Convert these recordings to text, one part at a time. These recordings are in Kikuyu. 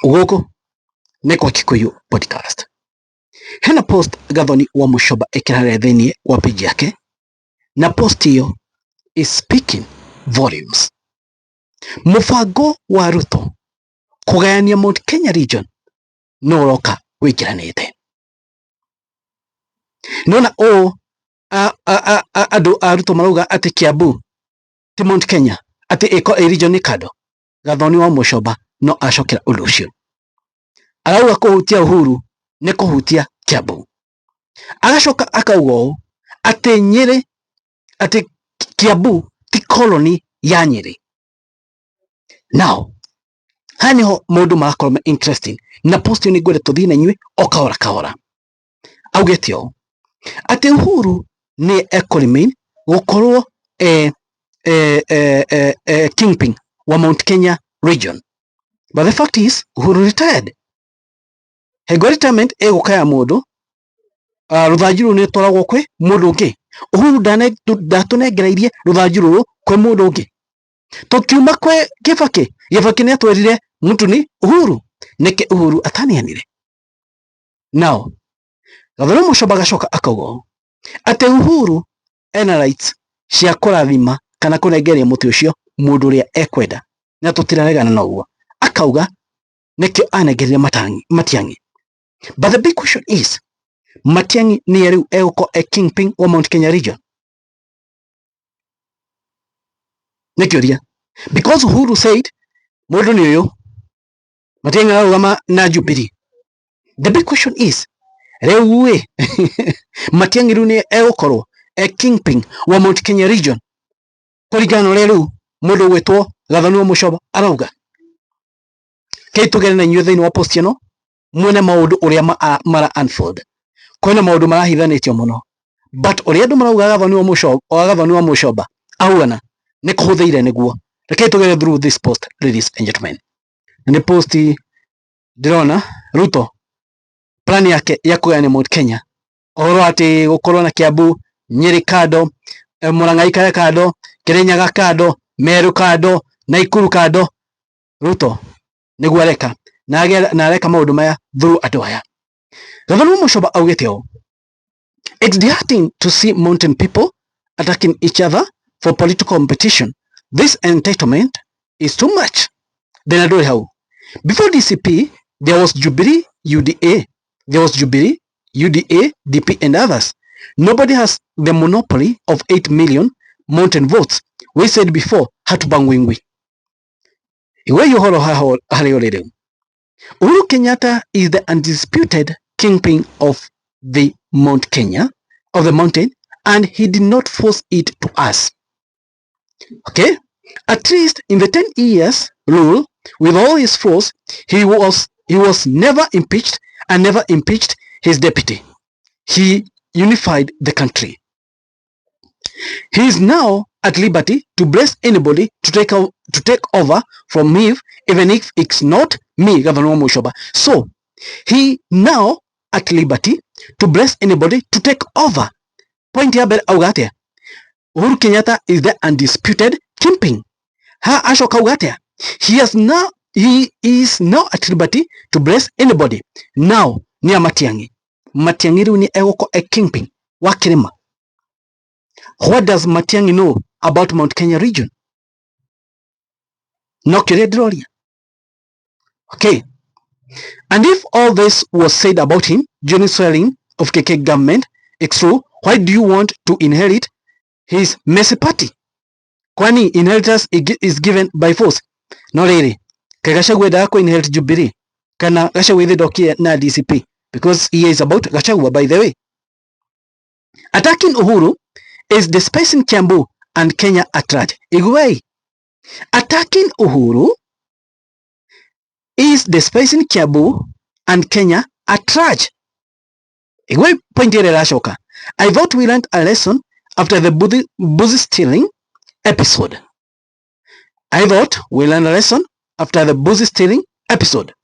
Gũkũ nĩ kwa Kikuyu Podcast. Hena post Gathoni wa Mucoba ĩkĩra harĩa thĩinĩ wa page yake, na post ĩyo is speaking volumes. Mũbango wa Ruto kũgayania Mount Kenya region no ũroka wĩingĩranĩte. Nona ũũ andũ a Ruto marauga atĩ Kiambu ti Mount Kenya, atĩ ĩko ĩ region kando. Gathoni wa Mucoba no acokera ũndũ ũcio. Arauga kũhutia Uhuru nĩ kũhutia Kiambu. Agacoka akauga ũũ atĩ Nyĩrĩ, atĩ Kiambu ti colony ya Nyĩrĩ. Now haha niho maũndũ marakorwo me interesting, na post ĩyo nĩ ngwenda tũthiĩ na inyuĩ o kahora kahora. Augĩte ũũ atĩ Uhuru nĩ ekũ remain gũkorwo kingpin wa Mount Kenya region, but the fact is Uhuru retired. Hingo retirement ĩgũka ya mũndũ, rũthanju rũu nĩ rũtwaragwo kwĩ mũndũ ũngĩ. Uhuru ndatũnengereirie rũthanju rũrũ kwĩ mũndũ ũngĩ. Tũkiuma kwĩ Kibaki, Kibaki nĩ atwĩrire mtu ni Uhuru. Nĩkĩ Uhuru ataneanire? Now Gathoni Mucoba agacoka akauga ũũ atĩ Uhuru ena rights cia kũrathima kana kũnengereria mũtĩ ũcio mũndũ ũrĩa ekwenda, na tũtiraregana na ũguo. Akauga nĩkĩo anengereire Matiang'i. But the big question is, Matiang'i nĩye rĩu egũkorwo e kingpin wa Mount Kenya region? Nĩ kĩũria, because Uhuru said mũndũ nĩ ũyũ, Matiang'i ararũgama na Jubilee. The big question is, rĩu ĩ Matiang'i rĩu nĩ egũkorwo e kingpin wa Mount Kenya region kũringana na ũrĩa rĩu mũndũ ũgwĩtwo Gathoni wa Mucoba arauga? Kei tũgere na inyuĩ thĩinĩ wa post ĩno muone maũndũ ũrĩa mara unfold. Kwĩna maũndũ marahithanĩtio mũno, but ũrĩa andũ marauga Gathoni wa Mucoba, Gathoni wa Mucoba auana nĩ kũhũthĩire nĩguo. Rekei tũgere through this post, ladies and gentlemen. Na nĩ post ndĩrona Ruto plan yake ya kũgayania Mount Kenya, ũhoro atĩ gũkorwo na Kiambu, Nyĩrĩ kando, Murang'a ikare kando, Kirinyaga kando, Meru kando, Naikuru kando. Ruto nĩguo areka, na areka maũndũ maya through andũ aya. Gathoni wa Mucoba augĩte ũũ: It's disheartening to see mountain people attacking each other for political competition. This entitlement is too much. Thĩna ndũrĩ hau. Before DCP, there was Jubilee UDA. There was Jubilee, UDA, DP and others. Nobody has the monopoly of 8 million mountain votes. We said before, hatubangwingwi. Iwe ũhoro haha harĩa ũrĩ rĩu. Uhuru Kenyatta is the undisputed kingpin of the Mount Kenya, of the mountain, and he did not force it to us. Okay? At least in the 10 years rule, with all his flaws, he was never impeached and never impeached his deputy. He unified the country. He is now at liberty to bless anybody to take over from me, even if it's not me, Gathoni wa Mucoba. So he now at liberty to bless anybody to take over. Point ya mbere auga atĩa? Uhuru Kenyatta is the undisputed kingpin. Ha acoka auga atĩa? He is now at liberty to bless anybody. Now nĩ a Matiang'i. Matiang'i rĩu nĩ egũkorwo e kingpin wa kĩrĩma. What does Matiang'i know about Mount Kenya region? No kĩũria ndĩroria. Okay. And if all this was said about him during swearing of KK government, it's true, why do you want to inherit his messy party? Kwani inheritance is given by force? No rĩrĩ, kaĩ Gachagua endaga kũ inherit Jubilee? Kana Gachagua ithe ndokire na DCP? Because he is about Gachagua, by the way. Attacking Uhuru is despising Kiambu and Kenya at large. Iguai. Attacking Uhuru is despising Kiambu and Kenya at large. Iguai point ĩrĩa ĩracoka. I thought we learned a lesson after the mbuzi stealing episode. I thought we learned a lesson after the mbuzi stealing episode.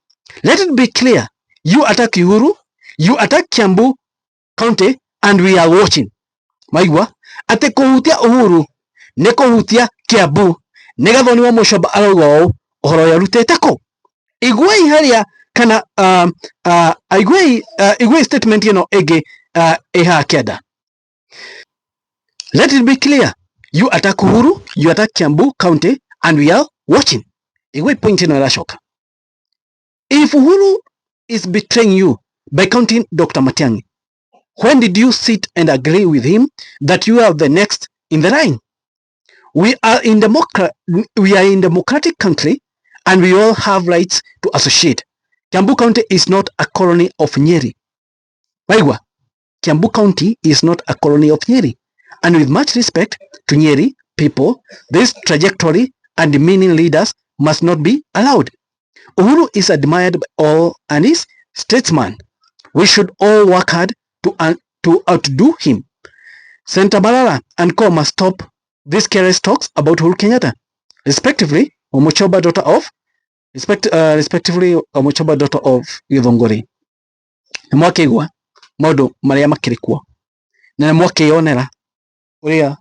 Let it be clear. You attack Uhuru, you attack Kiambu County, and we are watching. Maigua atĩ kũhutia Uhuru nĩ kũhutia Kiambu. Nĩ Gathoni wa Mucoba arauga ũũ, ũhoro ũrĩa arutĩte kũ? Iguai haria kana iguai iguai statement ĩno ĩngĩ ĩ haha kĩanda. Let it be clear, you attack Uhuru, you attack Kiambu County, and we are watching. Iguai point ĩno ĩracoka. If Uhuru is betraying you by counting Dr. Matiang'i, when did you sit and agree with him that you are the next in the line? We are in democratic country and we all have rights to associate. Kiambu County is not a colony of Nyeri. Waigua? Kiambu County is not a colony of Nyeri. And with much respect to Nyeri people, this trajectory and demeaning leaders must not be allowed. Uhuru is admired by all and is statesman. We should all work hard to outdo him. Senator Balala and co must stop these careless talks about Uhuru Kenyatta. Respectively, Omochoba daughter of respectively Omochoba daughter of Githunguri. Nĩ mwakĩigua maũndũ marĩa makĩrĩ kuo na nĩ mwakĩyonera ũrĩa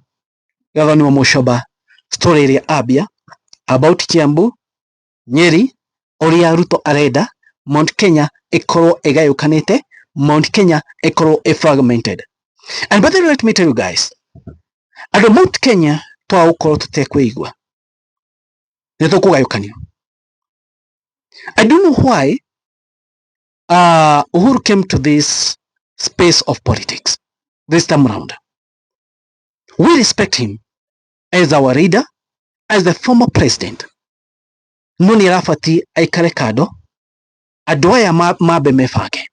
Gathoni wa Muchoba story ĩrĩa ambia about Kiambu, Nyeri, ũrĩa Ruto arenda Mount Kenya ĩkorwo ĩgayũkanĩte, Mount Kenya ĩkorwo ĩ fragmented. And by the way, let me tell you guys, andũ Mount Kenya twaga gũkorwo tũtekwĩigua nĩ tũkũgayũkanio. I don't know why Uhuru came to this space of politics this time round. We respect him as our leader, as the former president. No nĩ arabatiĩ aikare kando andũ aya mambe mebange.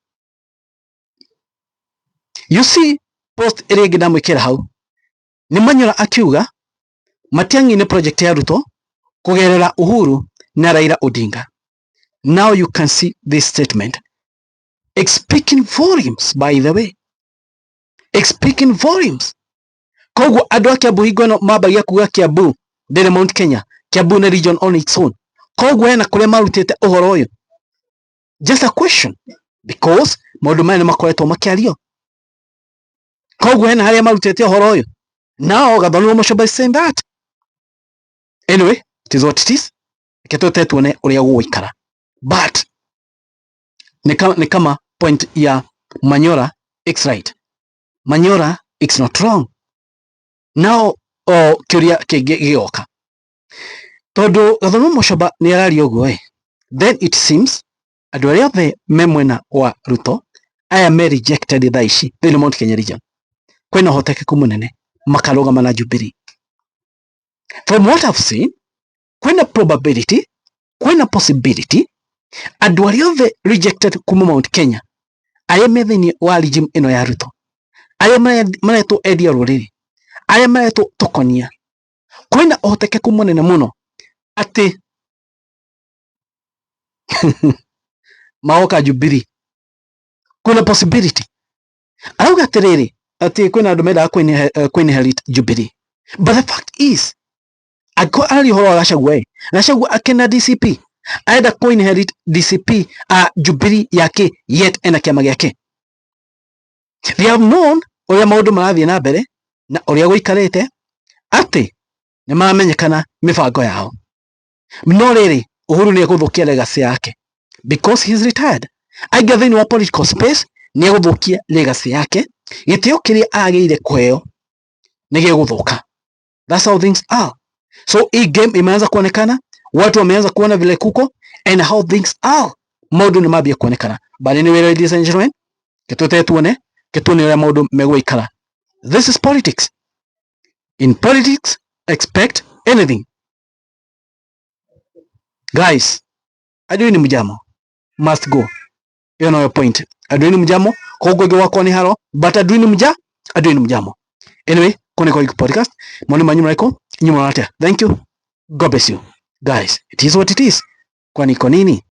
You see post ĩrĩa ĩngĩ ndamwĩkĩra hau nĩ Manyora akiuga Matiang'i nĩ project ya Ruto kũgerera Uhuru na Raila Odinga. Now you can see this statement. It's speaking volumes, by the way. It's speaking volumes. Koguo andũ a Kiambu hingo ĩno mambagia kuga Kiambu ndĩrĩ Mount Kenya, Kiambu nĩ region on its own. Koguo hena kũrĩa marutĩte ũhoro ũyũ. Just a question, because maũndũ maya nĩ makoretwo makĩario. Koguo hena harĩa marutĩte ũhoro ũyũ. Now Gathoni wa Muchomba is saying that. Anyway, it is what it is. Reke twete tuone ũrĩa gũgũikara. But nĩ kama point ya Manyora is right. Manyora is not wrong. Now o kĩũria kĩngĩ gĩgoka. Tondũ Gathoni wa Muchomba nĩ araria ũguo ĩ, then it seems andũ arĩa othe me mwena wa Ruto aya me rejected thaa ici thĩinĩ Mount Kenya region, kwĩna ũhotekeku mũnene makarũgama na Jubilee. From what I've seen, kwĩna probability, kwĩna possibility andũ arĩa othe rejected kuma Mount Kenya arĩa me thĩinĩ wa regime ĩno ya Ruto, arĩa maretwo endia rũrĩrĩ, arĩa maretwo tokonia, kwĩna ũhotekeku mũnene mũno atĩ magoka Jubilee. Kwĩna possibility. Arauga atĩrĩrĩ atĩ kwĩna andũ mendaga kũ-inherit Jubilee. But the fact is, angĩkorwo araria ũhoro wa Gachagua ĩ, Gachagua akĩna DCP, arenda kũ-inherit DCP a Jubilee yake yet ena kĩama gĩake. They have known ũrĩa maũndũ marathiĩ na mbere na ũrĩa gũikarĩte atĩ nĩ maramenyekana mĩbango yao. No rĩrĩ, Uhuru nĩ egũthũkia legacy yake because he is retired. Aingĩ thĩinĩ wa political space nĩ egũthũkia legacy yake, gĩtĩo kĩrĩa agĩrĩire kũheo nĩ gĩgũthũka. That's how things are. So hii game imeanza kuonekana, watu wameanza kuona vile kuko and how things are. Maũndũ nĩ mambia kuonekana. But anyway, ladies and gentlemen, gĩtwĩte tuone, gĩtuone ũrĩa maũndũ megũikara. This is politics. In politics, expect anything. Guys, Adui ni mjamo. Must go. Hiyo nayo point. Adui ni mjamo, koguo ingĩ gwakwa nĩ haro, but adui ni mja, adui ni mjamo. Anyway, kune kwa podcast. Maoni manyu mraiko, nyuma atia. Thank you. God bless you. Guys, it is what it is. Kwani iko nini?